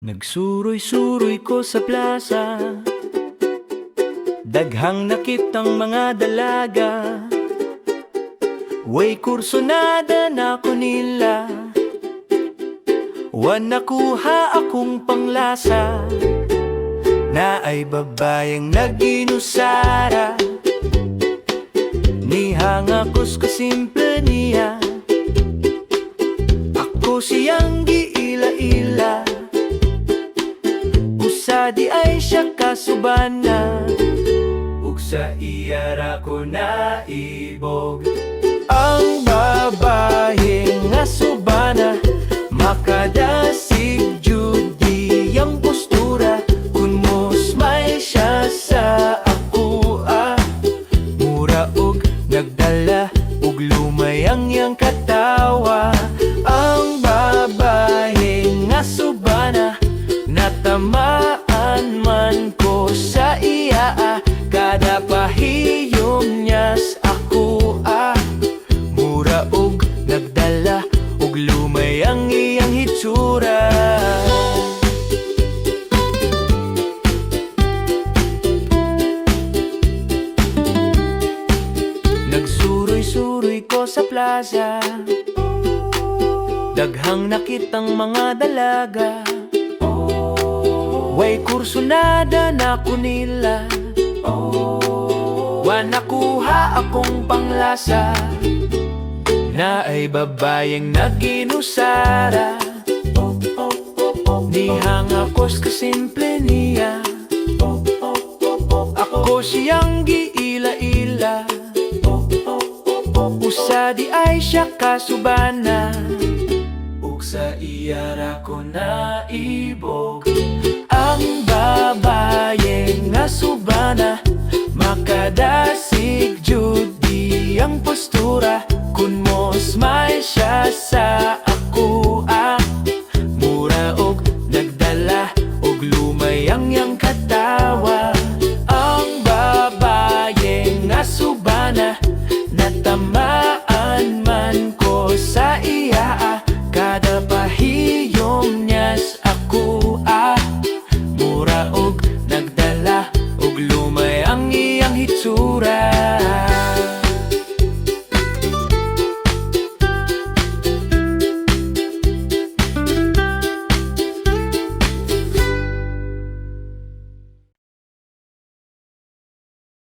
Nagsuroy-suroy ko sa plaza, daghang nakitang mga dalaga. Way kursonada na ko nila, wa nakuha akong panglasa. Naay babayeng nag-inusara, nihanga ko's kasimple niya. Ako siyang giila-ila, usa diay siya kasubana, ug sa iya ra ko naibog. Ang babae nga subana, makadasig jud iyang postura. Kun mo smile siya sa akoa, mura og nagdala og lumay ang iyang katawa. Ang babae nga subana, natamaan man ko sa iya. Kada pahiyom niya sa akoa, mura og nagdala og lumay ang iyang hitsura. Nagsuroy-suroy ko sa plaza, daghang nakitang mga dalaga. Way kursonada na ko nila, wa nakuha akong panglasa. Naay babayeng nag-inusara, nihanga ko's kasimple niya. Ako siyang giila-ila, usa diay siya kasubana, ug sa iya ra ko naibog. Ang babae nga subana, makadasig jud iyang postura. Kun mo smile siya sa